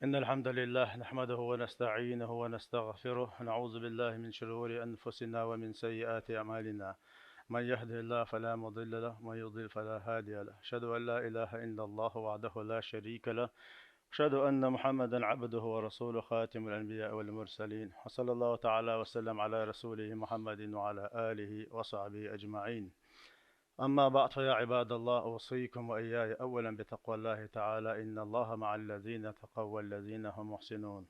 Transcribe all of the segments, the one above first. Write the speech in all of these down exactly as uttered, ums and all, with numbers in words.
إن الحمد لله نحمده ونستعينه ونستغفره، ونعوذ بالله من شرور أنفسنا ومن سيئات أعمالنا. من يهده الله فلا مضل له، ومن يضلل فلا هادي له. أشهد أن لا إله إلا الله وحده لا شريك له، أشهد أن محمدا عبده ورسوله، خاتم الأنبياء والمرسلين، وصلى الله تعالى وسلم على رسوله محمد وعلى آله وصحبه أجمعين. أما بعد، فيا عباد الله، أوصيكم وإياي أولا بتقوى الله تعالى، إن الله مع الذين اتقوا والذين هم محسنون.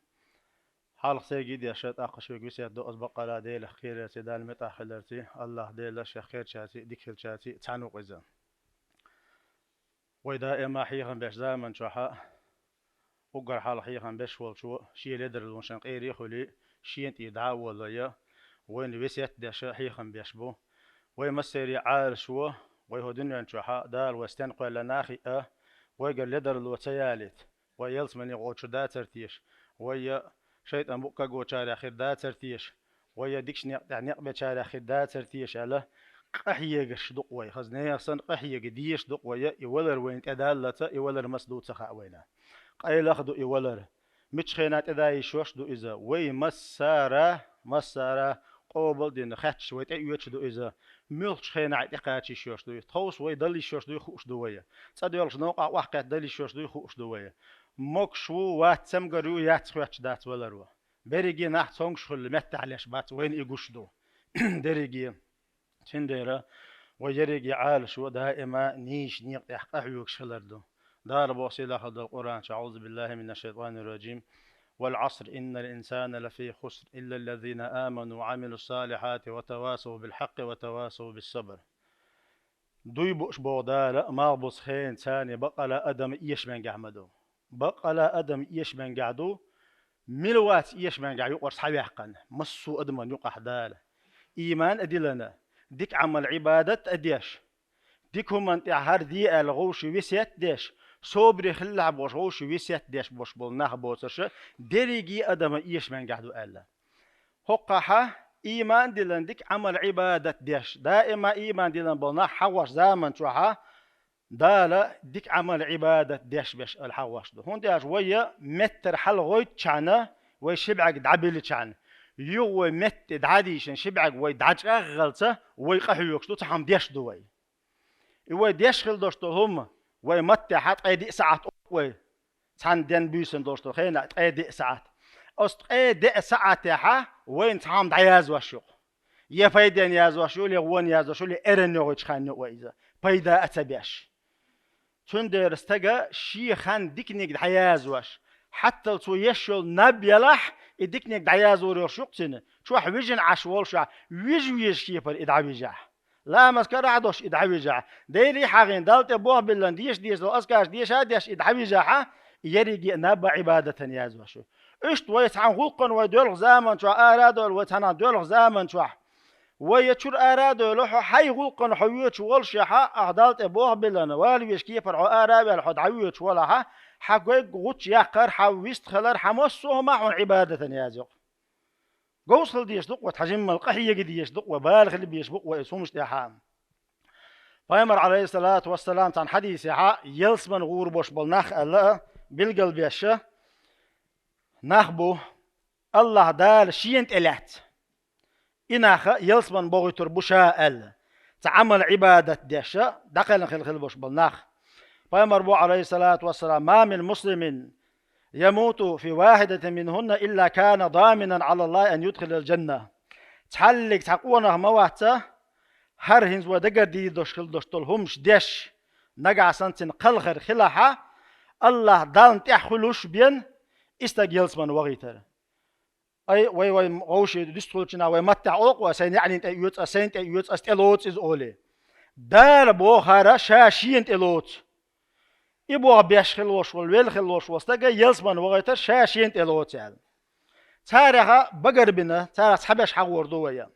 Хьалха сайга деш, тӀаккха шуьга весет ду аз, бакъ ала Делах кхерарца, Дала муьтӀахь хиларца, АллахӀ Дела шех кхерачаьрца, дика хилчаьрца цхьаьна ву-кх иза. Вай даима хьехам беш заман чохь а, уггар хьалха хьехам беш волчо, шен ледарлонашна къера а хуьлий, шена тӀера дӀа а волий, вайна весет деш, хьехам беш бу. Вай массеран Ӏалашо, вай хӀокху дуьнен чохь а Дала вай стенна кхоьллина а хиъна, вайгара ледарло ца ялийта, вай ялсамане гӀочу дацара теша, вай я шайтӀан букъ кагочарех хир дацара теша, вай я дикачу некъа тӀехь некъ бечарех хир дацара теша аьлла, къахьегарш ду-кх вай. Хаза нехан санна къахьега дезаш ду-кх вай, и валар вайна тӀедаллалц, и валар маса ду ца хаьа вайна. Къайлаха ду и валар. Миччу хенахь тӀеда йиш йолуш ду иза? Вай массара, массара къобал а дина, хаьтташ вай тӀеоьцуш ду иза. Муьлххачу хенахь тӀекхача йиш йолуш дуй? Тховса вай дала йиш йолуш дуй хууш ду вай. ЦӀа доьлхучу новкъахь охьакхетта дала йиш йолуш дуй хууш ду вай. Могуш ву, вац, цамгар ю, яц, хоьттуш дац валаро. Берриге нах цомгуш хуьлу меттехь леш бац, вайна и гуш ду. Дерриге. Цундела вай ерриге Ӏалашо даима нийсачу некъа тӀехь къахьоьгуш хилар ду. Дала боху сийлахь долу Къуръан чу: «أعوذ بالله من الشيطان الرجيم. والعصر إن الإنسان لفي خسر إلا الذين آمنوا وعملوا الصالحات وتواصوا بالحق وتواصوا بالصبر». Дуй бууш боху Дала, малхбузу хенан царна бакъ ала адам эшаменгахь ма ду. Бакъ ала адам эшаменгахь ду, мила вац эшаменгахь юкъара схьаваьккхина, массо а адаман юкъахь Дала. Ийман а диллина, дика Ӏамал-Ӏибадат а деш, дика хӀуманна тӀехь хӀара де аьлла вовшийн весет а деш, собаре хилалахь бохуш вовшийн весет а деш болуш болу нах боцурш, дерриге а адам эшаменгахь ду аьлла. ХӀокхахь ийман а диллина, дика Ӏамал-Ӏибадат деш, даима ийман диллина болу нах хьахош заман чохь а, Дала дика Ӏамал-Ӏибадат деш берш аьлла хьахош ду. ХӀунда аьлча вай меттара хьалагӀойтучхьана, вай ши бӀаьрг дӀабилличхьана, юха вай метта дӀа а дийшина, ши бӀаьрг вай дӀачӀагӀаллалц, вай къахьоьгуш ду, цхьа хӀума деш ду вай. И вай деш хила долуш долу хӀума, вай маттехь ткъе диъ саӀат олу вай. Цхьана денна буьйсанна долуш долу хенахь ткъе диъ саӀат. Оцу ткъе диъ саӀатехь вайна цхьа хӀума дӀаязош ю-кх. Я пайденна язош ю, я вонна язош ю, я эрна йогӀучу хан ю вай иза, пайда а ца беш. Цундела стага шен хан диканиг дӀаязош, хьаттал цо еш йолу наб ялахь, и диканиг дӀаязор йолуш ю-кх цуьнан, чохь вижина Ӏаш волушехь, вижа везаш кепара и дӀавижахь. Ламаз карахь а долуш и дӀавижахь, Деле хьахийна, Далла тӀе болх биллина, деша дезаш долу азкарш деша а деш и дӀавижахь, и ерриге а наб а Ӏибадатана язош ю. Иштта вай цхьана гӀуллакхана вай доьлху заман чохь, ара а довлу вай цхьана доьлху заман чохь, вай я чуьра ара а довлу, хьо хьайн гӀуллакхана хьо воьдуш волушехь, ахь Далла тӀе болх биллина, вала везаш кепара хьо ара а ваьлла, хьо дӀавоьдуш валахь, хьан гуйг гӀучча яккхар, хьан вистхилар, хьан массо а хӀума хьуна Ӏибадатана язйо-кх. Говза хила дезаш ду-кх вай, тхьа жиммал къахьега дезаш ду-кх вай, бала хила безаш бу-кх вай оцу хӀуманаш тӀехь. Пайхамар, Ӏалайхиссалату вассалам, цхьана хьадисехь, ялсамане гӀур болуш болу нах аьлла, билгалбеш нах бу, АллахӀ Дала Шена тӀе лаьцна, и нах ялсамане бохуьйтур бу Ша аьлла, цхьа Ӏамал-Ӏибадат деш, дӀакхелхина хила болуш болу нах. Пайхамар боху, Ӏалайхиссалату вассалам: «ما من مسلم يموت في واحدة منهن إلا كان ضامنا على الله أن يدخله الجنة». Цхьаллиг цхьа къонах ма вац, хӀара хӀинца вай дагардийр долуш хила долуш долу хӀуманаш деш, нагахь санна цуьнан кхалхар хилахь, АллахӀ Далла тӀехь хуьлуш бен, и стаг ялсамане вахийтар. Ай, вай, вай вовшийн дуьстагӀалчунах вай маттехь олу-кх вай: «Сайн неӀнин тӀе оьцу ас, сайна тӀе оьцу ас, тӀелоцу иза», – олий. Дала боху хӀара Ша Шена тӀе лоцу. И боху беш хила волуш волу, велла хила волуш волу стаг ялсамане вахийтар Ша Шена тӀе лоцу аьлла. Царах багарбина, царах цхьаберш хьахор ду вай.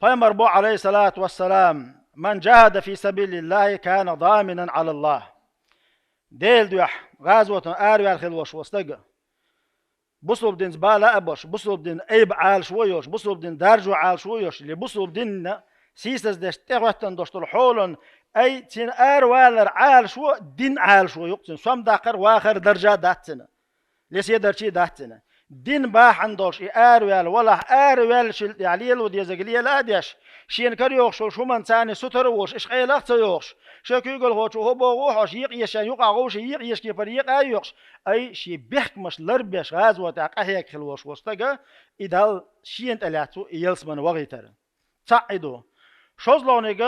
Пайхамар боху, Ӏалайхиссалату вассалам: «من جاهد في سبيل الله كان ضامنا على الله». Делан дуьхьа гӀазотана араваьлла хила волуш волу стаг, бусалба динца бала а болуш, бусалба динан айба Ӏалашо а йолуш, бусалба динан даржо Ӏалашо а йолуш, или бусалба динна сийсаздеш тӀехӀоьттина долуш долу хьолан Ай, цуьнан аравалар Ӏалашо, дин Ӏалашо ю-кх цуьнан, сом даккхар, вахар даржа дац цуьнан. Леседарчий дац цуьнан. Дин бахьана долуш и араваьлла валахь, араваьллачул тӀаьхьа лело дезарг лела а деш, шена кара йогӀуш йолуш хӀуманца сутара а волуш, иштта къайлах а ца йогӀуш, шен куьйгалхочо хӀун боху хьожуш, екъа езаш шен юкъахь вовшийн екъа езаш кепара екъа а йоькъуш, ай, шен бехкамаш ларбеш гӀазотехь къахьега хилла волуш волу стага, и Далла шена тӀе лаьцна ву и ялсамане вахийтар. Цхьаъ и ду. ШозлагӀниг,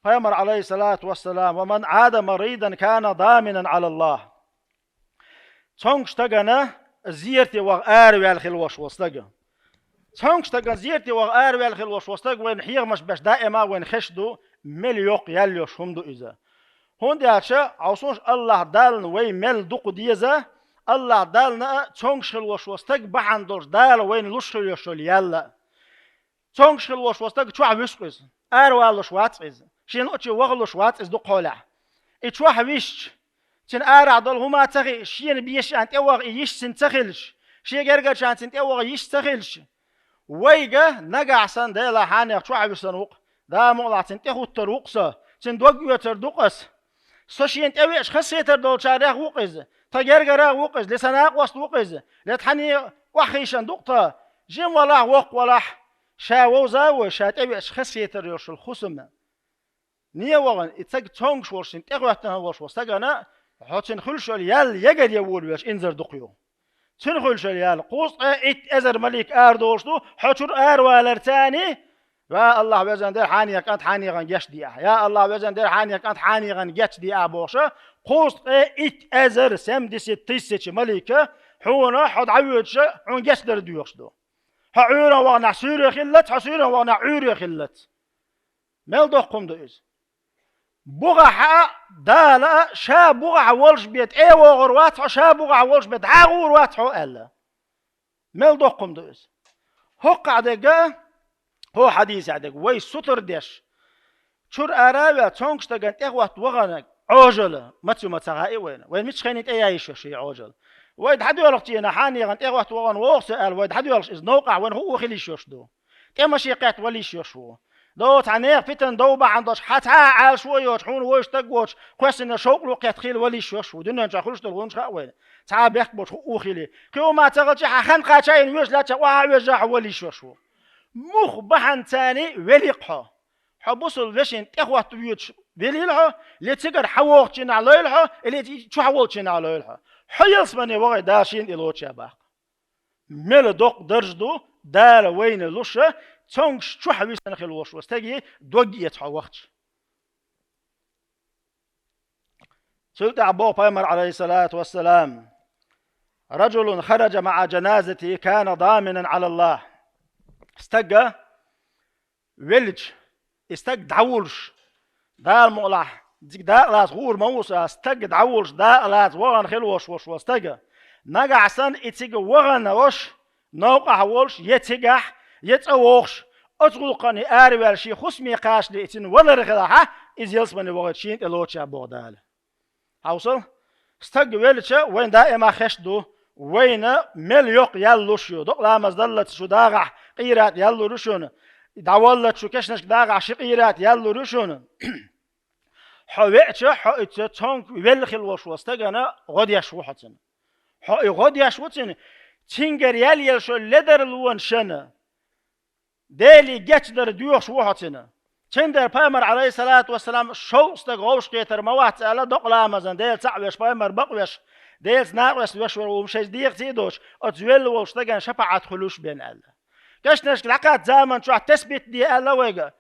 пайхамар, Ӏалайхиссалату вассалам: «Ва ман Ӏада маридан кана даминан Ӏала Аллах». Цомгуш стагана зерате ваха араваьлла хилла волуш волу стага. Цомгуш стагана зерате ваха араваьлла хилла волуш волу стаг вайна хьехамаш беш даима вайна хезаш ду, мел йоккха ял йолуш хӀума ду иза. ХӀунда аьлча, хьовсалаш, Аллах Далла вай мел дукха деза, Аллах Далла а цомгуш хилла волуш волу стаг бахьана долуш Дала вайна луш хилла йолуш йолу ял а. Цомгуш хилла волуш волу стаг чохь вуьсу-кх иза. Аравалалуш вац-кх иза. Шен луъучу вахалуш вац иза дукха хьолехь. И чохь висча, цуьнан арахь долу хӀума а ца хиъча, шена бешан тӀе ваха и йиш цуьнан ца хилча, шен гергарчарна цуьнан тӀе ваха йиш ца хилча, вайга нагахь санна Делан хьанех чохь вуьсун ву-кх, Дала мукъалахь цуьнан тӀе хӀуттур ву-кх со, цуьнан дог оьцур ду-кх ас. Со шена тӀевеача хазахетар долчарех ву-кх иза, тхан гергарах ву-кх иза, ле сан накъост ву-кх иза, ле тхьане охьахийшина ду-кх тхан, жима валахь, воккха валахь, ша вовза а вой, ша тӀевеача хазахетар йолуш йолу хӀусамна. Не вахана, и стаг цомгуш волуш, шена тӀехӀоьттина волуш волу стагана, хьо цуьнан хуьлуш йолу ял ягар ян волавелча инзар дукха ю. Цуьнан хуьлуш йолу ял, кхузткъе итт эзар малик арадолуш ду, хьо чуьра араваларца, ва Аллах, везан Дела, хьанехан кӀант хьанехан гечдехьа, я Аллах, везан Дела, хьанехан кӀант хьанехан гечдехьа бохуша, кхузткъе итт эзар, семьдесят тысяч малика, хьуна, хьо дӀавоьдуша, хьуна гечдар доьхуш ду. Хьо Ӏуьйранна ваханехь суьйре хиллалц, хьо суьйранна ваханехь Ӏуьйре хиллалц. Мел доккха хӀума ду иза. Бухахь а, Дала а, ша бухахь волуш бен тӀе а вогӀур вац хьо, ша бухахь волуш бен дӀа а гӀур вац хьо аьлла. Мел доккха хӀума ду иза. ХӀокхахь дерг а, хӀо хьадисехь дерг, вай сутара деш, чуьра ара а ваьлла, цомгуш стагана тӀехӀотта вахана Ӏожалла маца ю ма ца хаьа вайна. Вайна миччахьа хенахь тӀе ян йиш йолуш ю и Ӏожалла. Вай дӀадоьлхучу хенахь, хьанехана тӀехӀотта вахана вогӀу со аьлла, вай дӀадоьлхуш иза новкъахь вайна хӀуъа хила йиш йолуш ду. ТӀе машен кхетта вала йиш йолуш ву. Доцу хьан нехан питана дов бахьана долуш, хьан цхьа а Ӏалашо а йоцуш, хьуна вовзаш стаг воцуш, кхоьссина шовкъало кхетта хила вала йиш йолуш ву. Дуьнен чохь хуьлуш долу хӀуманаш хаьа вайна. Цхьа а бехк боцуш хӀуъа хила. Кхин хӀума ца хилча, хьан хан кхача а йина воьжа лаьттача, охьа а воьжжа хьо вала йиш йолуш ву. Муха бахьанца велли-кх хьо? Хьо бусалба вешина тӀехӀотта воьдуш веллийла хьо, ле цигара хьан вогӀучу хенахь лойла хьо, ле и чохь волчу хенахь лойла хьо. Хьо ялсамане вахийта Дала шена тӀе лоцуш баккха. Мела доккха дарж ду Дала вайна луша, цомгуш чохь висина хила волуш волу стаге дог эца хьо вахча. Цул тӀаьхьа боху пайхамар, Ӏалайхиссалату вассалам: «Раджулун хараджа маӀа джаназати кана даминан Ӏала Аллах». Стага веллача, и стаг дӀавуллуш, Дала мукъалахь, дика дакъалаца гӀур ма ву со, стаг дӀавуллуш, дакъалаца вахана хила волуш волу стага. Нагахь санна и цига вахана волуш, новкъахь волуш, я цигахь, я цӀа вогӀуш, оцу гӀуллакхана и араваьлла шен хӀусаме кхачале и цуьнан валар хилахь, иза ялсамане вахийта шена тӀе лоцуш боху Дала. Хьовсал, стаг веллача, вайн даима хезаш ду, вайна мел йоккха ял луш ю. Докъа ламаз даллалц шу дагӀахь, къийрат ял лур ю шуна. ДӀаваллалц шу кешнашка дагӀахь, ши къийрат ял лур ю шуна. Хьо веача, хьо и цо цомгуш велла хила волуш волу стагана гӀо деш ву хьо цунна. Хьо и гӀо деш ву цунна, цуьнгара ял елла шо ледарлонашна. Деле гечдар доьхуш ву хьо цунна. Цундела пайхамар, Ӏалайхиссалату вассалам, шовзткъа стаг вовшахкхетар ма вац аьлла, докъа ламазан Дела цхьаъ веш, пайхамар бакъвеш, Делаца накъост веш вара ву шайца дехаций а доцуш, оцу велла волчу стагана шапаӀат хуьлуш бен аьлла. Кешнашка дӀакхачча заман чохь тесбит де аьлла вайга.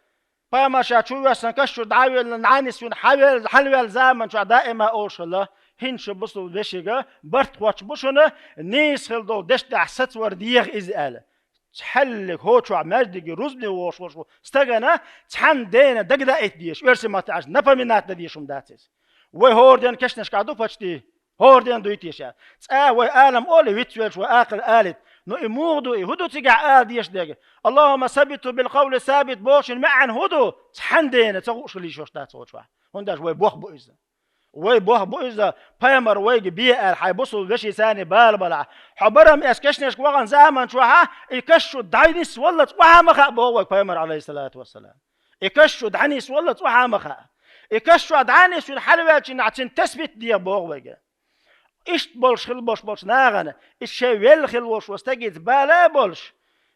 Пайхамар ша чу воьссина каш чуьра дӀа а велла, нанисвина хьавел-, хьалвелла заман чохь даима олуш хилла, хӀинца шу бусалба вешига барт хоттуш бу шуна, нийса хила долу дешна тӀехь сацавар деха иза аьлла. Цхьаьллиг хӀокху чохь маьждиге рузбане вогӀуш волуш ву стагана цхьана дена дагадаийта дезаш, оьрсийн маттахь аьлча, напоминать дан дезаш хӀума дац иза. Вай хӀора ден кешнашкахь ду почти, хӀора ден дуй те ша. ЦӀа вай алам олий, вицвелча вай акхар алийта. Ну и муха ду и? ХӀун ду цигахь ала дезаш дерг? «Аллахумма саббитху билкъавли саббит» бохучун маьӀна хӀун ду? Цхьана дена ца хууш хила йиш йолуш дац хӀокху чохь. ХӀунда аьлча вай бохбу иза. Вай бохбу иза, пайхамар вайга бе аьлла, хьайн бусалба вешица бала балахь. Хьо барам эцна кешнашка вахана заман чохь, и каш чу дӀанисваллалц охьа ма хаьа боху вайга пайхамар, Ӏалайхиссалату вассалам. И каш чу дӀанисваллалц охьа ма хаьа. И каш чохь дӀа а нисвина хьалаваьллачу нахь цуьнан тасбит деха боху вайга. Иштта болуш хила болуш болчу нахана, и шайн велла хила волуш волу стагаца бала а болуш,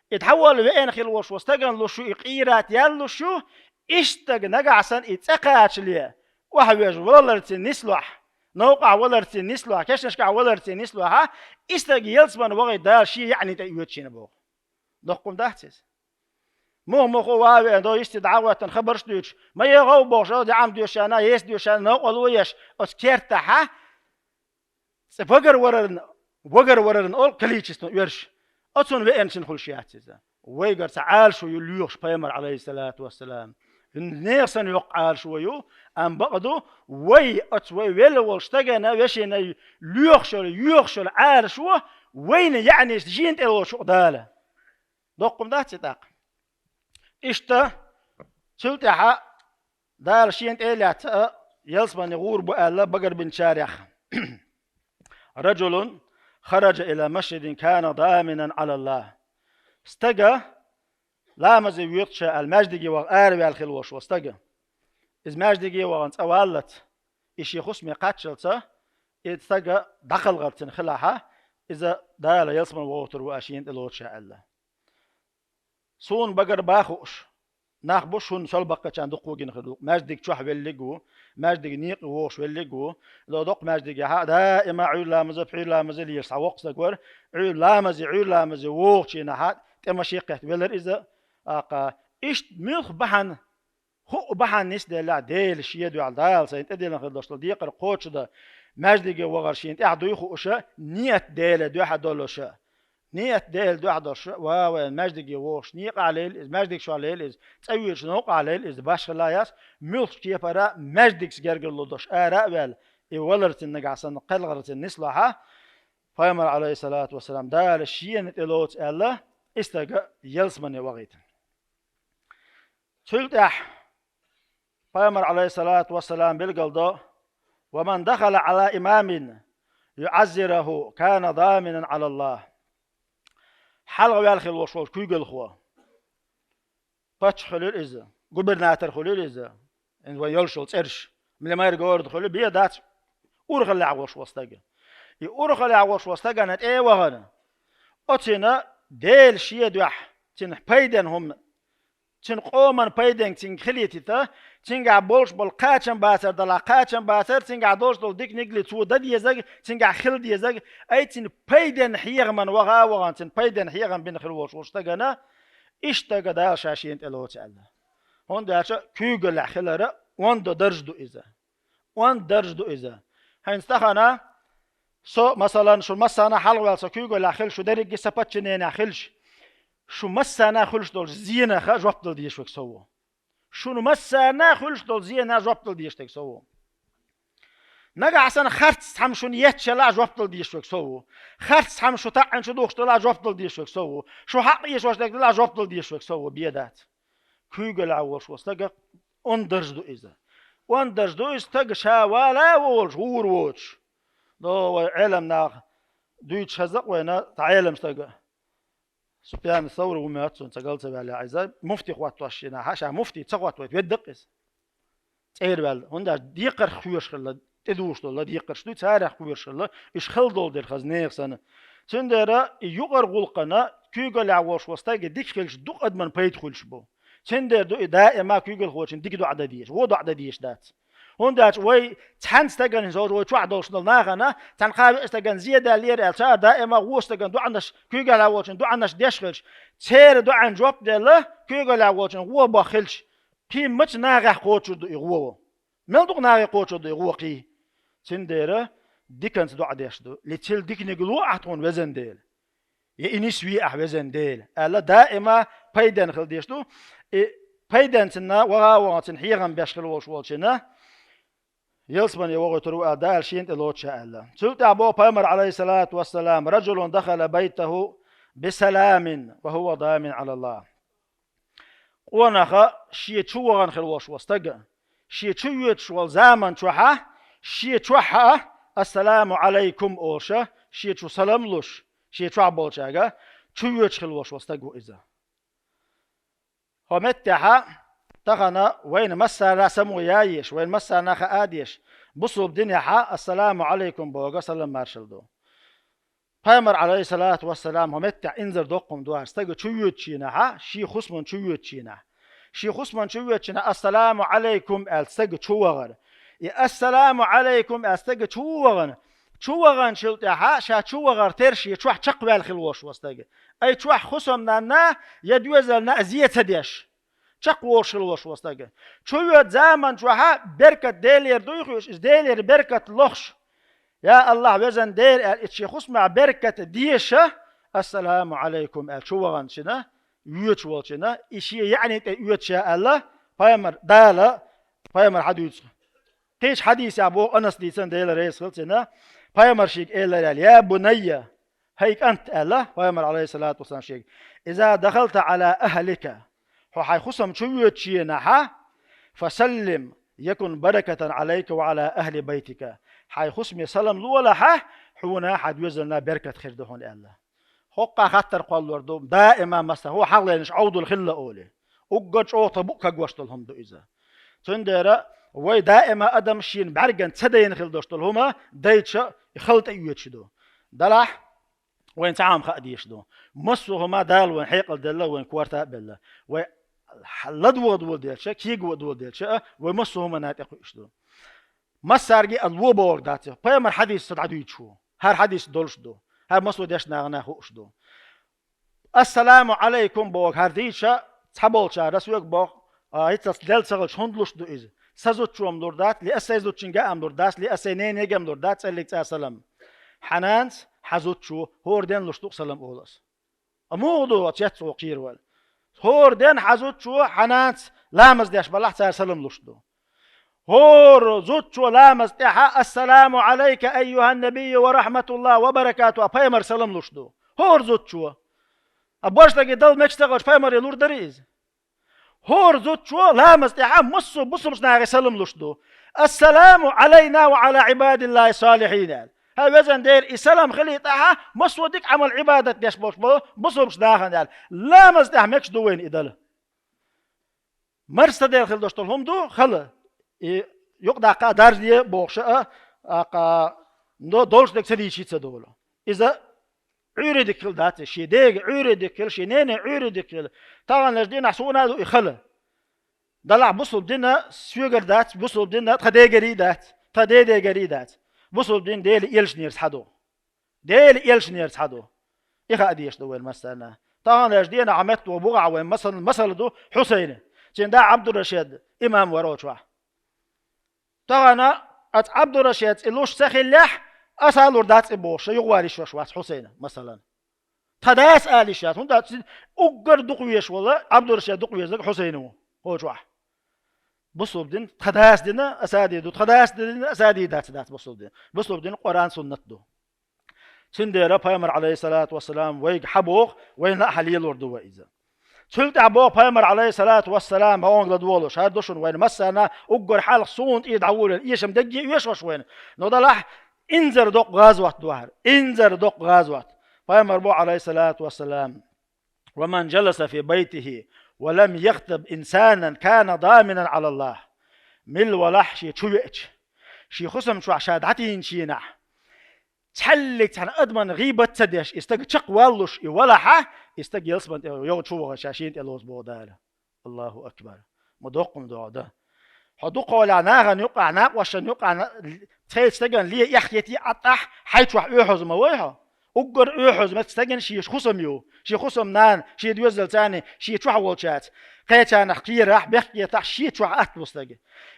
и дӀаволла веана хила волуш волу стагана луш ю, и къийрат ял луш ю, иштта стаг нагахь санна и цӀа кхачале, охьавежа валарций нислохь, новкъахь валарций нислохь, кешнашкахь валарций нислохьа, и стаг ялсамане вахийта Дала шен яъни тӀе оьцучийна боху. Доккхун дац иза? Муха-муха ван а веана, до йисте дӀа а гӀоьттина хабарш а дуьйцуш, ма егӀов бохуш, о, даьӀам доьшана, еса доьшана, новкъарло еш, оцу кертахьа, цӀе багарварарна, вагарварарна олу количествон оьрш, оцунна веанчун хуьлуш яц иза. Вайгара цхьа Ӏалашо ю лоьхуш пайхамар, Ӏалайхиссалату вассалам. Нехан санна йоккха Ӏалашо ю, амма бакъ ду, вай, оцу вай велла волу стагана, вешина лоьхуш йолу, йоьхуш йолу Ӏалашо, вайна яънийша жин тӀе лоцу Дала. Доккхун дац и тӀаккха? Иштта, цул тӀаьхьа Дала шена тӀе а лаьцна, ялсамане гӀур бу аьлла багарбинчарех. Раджулун хараджа ила масжидин кана даминан Ӏалаллах. Стага ламазе воьду ша аьлла, маьждиге ваха араваьлла хила волуш волу стага. Иза маьждиге вахана цӀа валлалц, и шен хӀусаме кхаччалца, и стага дӀакхалхар цуьнан хилахьа, иза Дала ялсамане вогӀур ву аьлла шена тӀе лоцу ша аьлла. Суна багара бан хууш нах бу шуна сол баккхачарна дуккхо гина хир ду. Маьждиг чохь веллиг а ву, маьждиг некъа вогӀуш веллиг а ву. Доккха маьждигехьа даима Ӏуьйра ламаза, пхьуьйра ламаза лелаш схьа воккха стаг вара. Ӏуьйра ламазе, Ӏуьйра ламазе вогӀучу хенахьа тӀе машин кхетта велара иза. Аккха, иштта муьлхха бахьана, хӀуъа бахьана нисделлехь, Дела шен дуьхьа, Дала сайна тӀедиллина хир долуш долу декхар кхочушдан, маьждиге вахар шена тӀехь дуй хууша, ният Дела дуьхьа долуша. Ният Дела дуьхьа долуша, ва вайн маьждиге вогӀуш, некъахь лела иза, маьждиг чохь лела иза, цӀа воьдуш новкъахь лела иза, башхалла яц, муьлххачу кепара маьждигца гергарло долуш ара а ваьлла, и валарцин нагахь санна, кхелхарцин нислахьа, пайхамар, Ӏалайхиссалату вассалам, Дала шена тӀе лоцу аьлла, и стага ялсамане вахийта. Цул тӀаьхьа пайхамар, Ӏалайхиссалату вассалам, билгал до: «Ва ман дахала Ӏала имамин юӀаззираху, кана даминан Ӏалаллах». Хьалха ваьлла хила волуш волчу куьйгалхо. Паччахь хуьлийла иза, губернатор хуьлийла иза, вайн йолуш йолу цӀераш, мэр города хуьлийла, бен дац, урхаллехь волуш волу стага. И урхаллехь волуш волу стагана тӀе а вахана, оцина Дела шен дуьхьа, цуьнан пайденна хӀума, цуьнан къоман пайденга цуьнга хилийтита, цуьнгахь болуш болу кхачам бацар далахь, кхачам бацар, цуьнгахь долуш долу дика нигли цо дан дезаг, цуьнгахь хила дезаг, ай цуьнан пайденна хьехаман ваха а вахана, цуьнан пайденна хьехам бина хила волуш волу стагана, иштта стага Дала ша шена тӀе лоцу аьлла. ХӀунда аьлча куьйгаллехь хилара онда дарж ду иза. Онда дарж ду иза. ХӀинца тахана со, масалан, шу массарна хьалхаваьлла со куьйгаллехь хилча, шу дерриге сан подчиненехь хилча, шу массарна хуьлуш долчу зенаха жоп дала дезаш верг со ву. Шуна массарна хуьлуш долу зенан жоп дала дезаш дерг со ву. Нагахь санна харц цхьамма шуна етташ елахь, жоп дала дезаш верг со ву. Харц цхьамма шу таӀӀина чу духуш делахь, жоп дала дезаш верг со ву. Шу хьакъ эшош дерг делахь, жоп дала дезаш верг со ву, бен дац. Куьйгаллехь волуш волу стага онда дарж ду иза. Онда дарж ду иза стага ша вала а волуш, гӀур воцуш. До вай Ӏелам наха дуьйцуш хеза а вайна, цхьа Ӏелам стага. Суфьян Саври ву моьтту суна, ца гал ца ваьлла иза, муфти хӀоттош шена, хьан ша муфти ца хӀоттавайта, ведда-кх иза. ЦӀера ваьлла. ХӀунда аьлча декхарх кхоьруш хилла, тӀедугӀуш долу декхарш дуй, царах кхоьруш хилла, уьш хала долу дерг хаза нехан санна. Цундела и юкъара гӀуллакхана куьйгаллехь волуш волу стаге дика хилча, дукха адаман пайда хуьлуш бу. Цундела ду и даима куьйгалхочун дика доӀа дан дезаш, вон доӀа дан дезаш дац. ХӀунда аьлча вай цхьана стагана, хӀинца вай чохь долуш долу нахана, цхьана кхаа-виъ стагана зе даьллера аьлла, цара даима вон стагана доӀанаш, куьйгаллехь волчун доӀанаш деш хилча, церан доӀанна жоп делла, куьйгаллехь волчун гӀо боху хилча, кхин мачу нахехь кхочур ду и гӀо? Мел дукха нахе кхочур ду и гӀо кхин? Цундела диканца доӀа деш ду, лецил диканиг ло ахь тхуна, везан Дела. Я и нисве ахь, везан Дела, аьлла, даима пайденна хила дезаш ду. И пайденна цунна ваха а вахана, цуьнан хьехам беш хила волуш волчунна, ялсамане вохуьйтур ву аьлла, Дала шена тӀе лоцу ша аьлла. Цул тӀаьхьа боху пайхамар, Ӏалайхиссалату вассалам: «Раджулун дахала байтаху бисаламин ва хӀува дамин Ӏалаллах». Къонаха шен чу вахана хила волуш волу стага, шен чу воьдуш волу заман чохьа, шен чохьа «Ассаламу Ӏалайкум» олуша, шен чу салам луш, шен чохь болчаьрга, чу воьдуш хила волуш волу стаг ву иза. ХӀо меттехьа, Тахана вайна массара само яеш, вайна массарна хаа деш, бусулба динехьа ассаламу Ӏалайкум боху салам маршалла ду. Пайхамар, Ӏалайхиссалату вассалам, хӀо меттехь инзар доккхум дуьхьа стага чу воьдучийнахьа, шен хусман чу воьдучийнахь. Шен хусман чу воьдучийнахь ассаламу Ӏалайкум аьлла стага чу вахара. И ассаламу Ӏалайкум аьлла стага чу вахана, чу ваханчул тӀаьхьа ша чу вахар тера шен чохь чекхваьлла хила волуш ву стага. Ай чохь хусамнанна я доьзална а зе ца деш, чекхволуш хила волуш ву стага. Чу воьду заман чохьа беркат Делера дуй хууш, иза Делера беркат лохуш. Я Аллахь, везан Дела, аьлла, и шен хусмехь беркат деша, ассаламу Ӏалайкум аьлла, чу ваханчина, воьдуш волчина, и шен яӀни тӀе оьцуша аьлла, пайхамар, Дала, пайхамар хьадуьйцу. Кхечу хьадийсехь боху Анас дийцина, Дела реза хила цунна, пайхамар шега элира аьлла: «Я бунайя, хӀай кӀант», аьлла, пайхамар, Ӏалайхиссалату вассалам, шега: «Иза дахалта Ӏала ахлика, хьо хьайн хусам чу воьдучу енахьа, фасаллим, якун баракатан Ӏалайка ва Ӏала ахли байтика, хьайн хусаме салам лолахьа, хьуна, хьан доьзална беркат хир ду хьуна», аьлла. ХӀокху хаттар кхоллалур ду, даима масса, хӀун хьагӀ лайнаш Ӏовдал хилла олий. Уггар чӀогӀа тхан букъ кагош долу хӀума ду иза. Цундела вай даима адам шена бӀаьргана ца дайна хила долуш долу хӀума дайча, и хала тӀеоьцуш ду. Делахь, вайна цхьа хӀума хаа дезаш ду. Массо а хӀума Дала вайна хьекъал делла, вайна корта а белла. Вай ладогӀа доладелча, кегаван доладелча а, вай массо а хӀуманна тӀекхуьуш ду. Массаьрга а ло бохург дац. Пайхамар хьадийс ца дӀадуьйцуш ву. ХӀара хьадийс долуш ду. ХӀара массо а дешна нахана хууш ду. Ассаламу Ӏалайкум бохург хӀара дийча, цхьаболчара соьга боху, а, хӀинццалц лел ца хилча хӀунда луш ду иза? Сан зудчо-м лур дац, ли аса сайн зудчуьнга а-м лур дац, ли аса сайн ненега-м лур дац, цӀеллиг цӀа салам. Хьан нанас, хьан зудчо, хӀора ден луш ду-кх салам олу аса. А муха ду оцу цецо кхеравала? ХӀора ден хьан зудчо, хьан нанас ламаз деш балахь, цара салам луш ду. ХӀора зудчо ламаз тӀехьа: «Ассаламу Ӏалайка, айюхьан набийю ва рахьматуллахӀи ва баракатухӀу», пайхамар салам луш ду. ХӀора зудчо. А бождаге дала мегаш ца хилча, пайхамаре лур дарий иза? ХӀора зудчо ламаз тӀехьа массо а бусулбачу нахе салам луш ду. «Ассаламу Ӏалайна ва Ӏала Ӏибадиллахи салихьин», аьлла. ХӀай везан Дела, и салам хилий тӀаьхьа массо а дика Ӏамал, Ӏибадат деш болуш болу бусулбачу нахана аьлла. Ламаз тӀехь мегаш ду вайна и дала? Марса дела хила долуш долу хӀума ду хала. И юкъадаккха а даржаде бохуш а, аккха, но долуш дерг ца дийчий ца долу. Иза Ӏуьйре дика хила дац, шен дега Ӏуьйре дика хила, шен нене Ӏуьйре дика хила. Таханлерчу дийнахь суна а ду и хала. Далахь бусулба дина соьгара дац, бусулба дина тхан дегарий дац, тхан дедегарий дац. Бусулба дина Дела элчанера цхьа ду. Дела элчанера цхьа ду. И хаа дезаш ду вайн массарна. Таханлерчу дийнахь хьан метта ву бухахь вайн масал, масал ду Хьусайна. Цуьнан да Ӏабдурашид имам вара оцу чохь. Тахана аца Ӏабдурашица и луш ца хиллехь, аса а лур дац и бохуш, юхавала йиш йолуш вац Хьусайна, масалан. Тхан дас ала йиш яц, хӀунда аьлча уггар дукха везаш волу Ӏабдурашид дукха везарг Хьусайна ву, кхочу ахь. Бусулба дин, тхан дас дина, аса а дийр ду, тхан дас дина, аса а дийр дац, дац бусулба дин. Бусулба дин Къуръан, суннат ду. Цундела пайхамар, Ӏалайхиссалату вассалам, вайга хьан боху, вайна а хьан лелор ду вай иза. Цул тӀаьхьа боху пайхамар, Ӏалайхиссалату вассалам, хьонгла долуш, хӀара ду шуна вайна массарна уггар хьалха суна тӀера дӀаволавелла, эшам дегге оьшуш вайна. Но далахь, инзар доккха гӀазот ду хӀара, инзар доккха гӀазот. Пайхамар боху, Ӏалайхиссалату вассалам: «Ва ман жаласа фи байтихи ва лам яхтаб инсанан кана даминан Ӏала Аллах». Мила валахь шен чу веача, шен хусам чохь ша дӀатийначийнахь, цхьаьллиг цхьана адаман гӀийбат ца деш, и стаг чекхваллуш и валахьа, и стаг ялсаман тӀе йогӀу чу вахар ша шена тӀе лоцу боху Дала. Аллаху акбар! Ма доккхум догӀу дан. Хьо дукхахьолахь нахана юккъахь, накъошшана юккъахь, цхьайца стагана ле эхь йитий Ӏаттахь, хьай чохь оьхьаза ма вай хьо. Уггар оьхьаза меттиг стагана шен хусам ю, шен хусам нана, шен доьзал царний, шен чохь волчаьрца. Кхечарнах кхерахь, бехкетахь, шен чохь атта ву стага.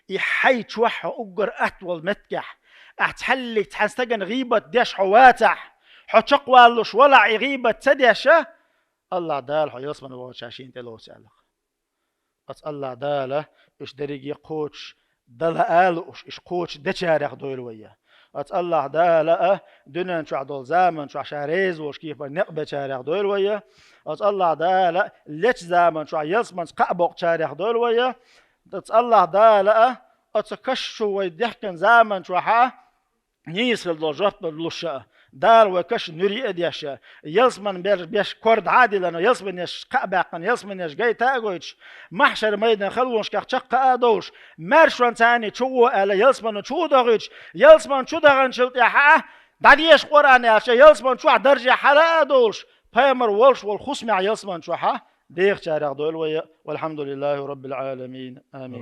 И хьай чохь хьо уггар атта волу меттигехь, ахь цхьаьллиг цхьана стагана гӀийбат деш хьо вацахь, хьо чекхваллуш валахь и гӀийбат ца деша, Аллах Дала хьо ялсаман вахча шена тӀе лоцу аьлла. Оцу Аллах Дала уьш дерриге кхочуш дала а лууш, уьш кхочуш дечарех дойла вай. Оцу Аллах Дала а дуьнен чохь долу заман чохь ша реза волуш кепара некъ бечарех дойла вай. Оцу Аллах Дала лечу заман чохь ялсаманца кхаъ боккхучарех дойла вай. Оцу Аллах Дала а оцу каш чу вай дехкан заман чохьа нийса хила долу жоп луш а, Дала вай каш нуьри а деш а, ялсаман бер-, беш кор дӀа а диллина, ялсаманеш кхаъ баьккхина, ялсаманеш гайта а гойтуш, махьшар майдан халонашкахь чекх а довлуш, маьршонца царний чу гӀо аьлла, ялсамано чу а дохуьйтуш, ялсаман чу даханчул тӀаьхьа а, дӀадеша Къуръан аьлча, ялсаман чохь дарже хьала а довлуш, пайхамар волуш волу хӀусамехь ялсаман чохьа дехачарех дойла вай, валхьамдулиллахи раббил Ӏаламин. Амин.